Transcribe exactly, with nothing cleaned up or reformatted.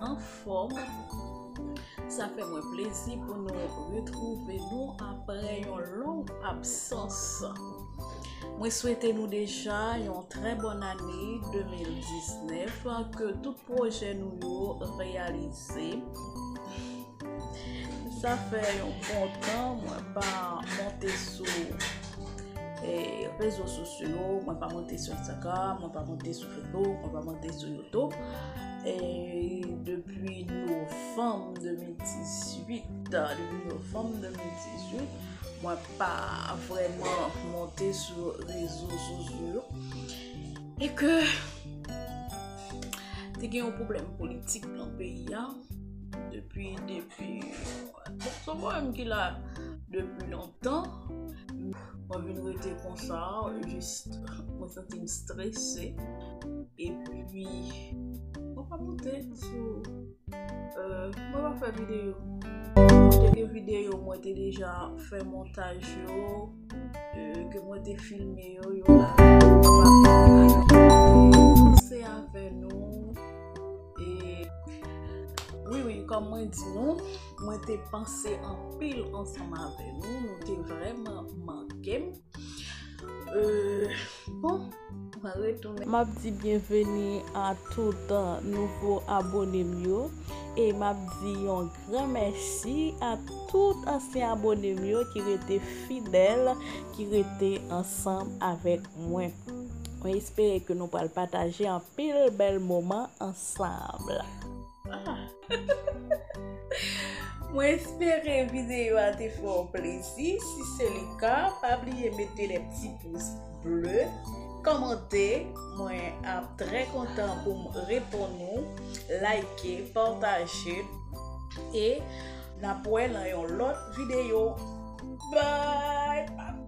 anfòm. Sa fè mwen plezi pou nou retwouve nou apre yon long absans. Mwen swete nou deja yon trè bòn ane de mil diznèf, ke tout pwojè nou yo reyalize. Sa fè yon bon tan mwen pa monte sou eh, rezo sosyo yo, mwen pa monte sou Instagram, mwen pa monte sou Facebook, mwen pa monte sou YouTube. E depi novanm de mil dizuit, depi novanm de mil dizuit, mwen pa vrèman monte sou rezo sosyo yo. E ke te gen yon pwoblèm politik nan peyi a depi, depi, bon, se yon pwoblèm ki la depi lontan. Mwen vin rete konsa, jis mwen santi m strese. Epi, mwen pa monte sou, euh, mwen pa fè videyo. Mwen te gen videyo, mwen te deja fè montaj yo, euh, ke mwen te filme yo, yo la. Mwen pa panse avè nou. E, wi, wi, kòm mwen di nou, mwen te panse anpil ansanm avè nou, nou te vrèman manke m. Euh, bon, mwen retounen. M ap di byenveni a tout nouvo abone m yo. E m ap di yon gran mèsi a tout ansyen abone m yo ki rete fidèl, ki rete ansanm avèk mwen. Mwen espere ke nou pral pataje anpil bèl moman ansanm. Ah. Mwen espere videyo a te fè w plezi. Si se le ka, pa bliye mete de ti pous ble, kòmante. Mwen ap trè kontan pou m reponn ou, like, pataje, e n ap wè nan yon lòt videyo. Bye!